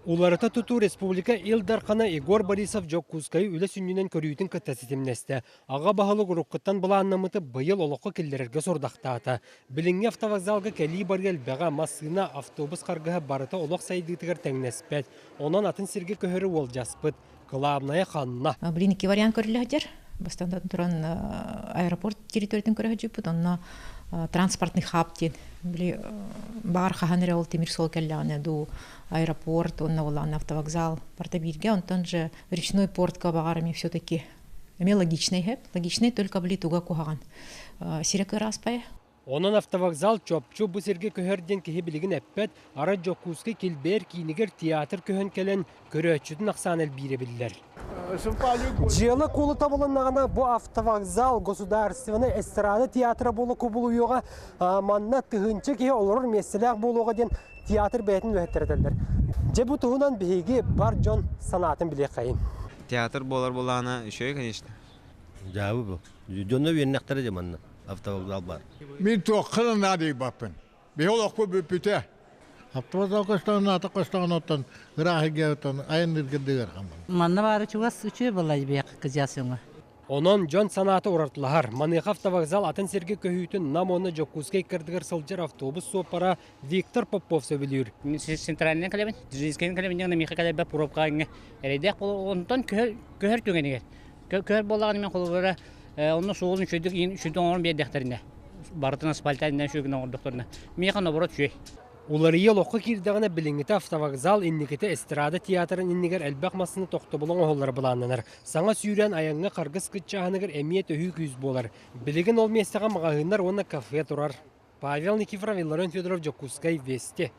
Уларыта тутуу республика Ил Дархана Егор Борисов Дьокуускайы үлэ сүнньүнэн көрүүтүн кытта ситимнэстэ. Аҕа баһылык уруккуттан былааннаммыты быйыл олоххо киллэрэргэ сорудахтаата. Билиҥҥи автовокзалга кэлии-барыы элбэҕэ, массыына, автобус харгыһа барыта олох сайдыытыгар тэҥнэспэт. Онон атын сиргэ көһөрү уолдьаспыт. Кылаабынайа ханна? Блин, икки вариант көрүллэ сылдьар. Бастаан туран аэропорт территориятын көрө сылдьыппыт, онно транспортный хаб диэн били баар хаһан эрэ ол тимир суол кэллэҕинэ дуу аэропорт уонна улахан автовокзал барыта бииргэ, онтон же речной портка баҕар эмиэ все-таки эмиэ логичный хэп логичный только били туга куһаҕан сирэ кыраспай. Онон автовокзал чопчу бу сиргэ көһөр диэн киһи билигин эппэт, арай Дьокуускай килбиэр киинигэр театр көһөн кэлэн, көрөөччүтүн ахсаана элбиирэ биллэр. Дьыала куолу табылыннаҕына, бу автовокзал государственнай эстрада театра буола кубулуйуоҕа, манна тыһыынча киһи олорор миэстэлээх буолуоҕа диэн театр бэйэтин үлэһиттэрэ этэллэр. Дьэ бу туһунан биһиги бар дьон санаатын билиэххэйин. Театр буолар буолаана үчүгэй, конечно. Дьаабы бу. Дьонно үөннэхтэрэ дьэ манна автовокзал баар. Мин туохха да наадыйбаппын. Биһи олохпут бүппүтэ. Автовокзал көстөҕүнэ ата көстөҕүнэ оттон ыраах оттон айанныырга дыгар хаммын. Манна баары чугас үчүгэй буолла биһиэхэ кыдьаас өҥө. Онон дьон санаата уратылаһар. Маныаха автовокзал атын сиргэ көһүүтүн Нам уонна Дьокуускай кырдыгар сылдьар автобус суоппара Виктор Попов сөбүлүүр. Центральный кэлэбин, Дзержинскэйин кэлэбин диэн миэхэ кэлэрбэ пробка эрэйдээх буолар. Онтон көһөр түгэнигэр Көһөр буоллаҕына мен холобура онно суолун үчүгдүк үчүгдүк оҥорон биэрдэхтэринэ барытын асфальтанынан үчүгүн оҥордохторуна миэхэ наоборот үчүгэй. Уларыйыы олоххо киирдэҕинэ билиҥҥитэ автовокзал инникитэ эстрада театрын иннигэр элбэх массыына тохтобула оҥоһуллара былааннанар. Саҥа сүүрээн айаҥҥа харгыс кыччааһыныгар эмиэ төһүү күүс буолар. Билигин ол миэстэҕэ маҕаһыыннар уонна кафе турар. Павел Никифоров, Илларион Федоров, Дьокуускай, Вести.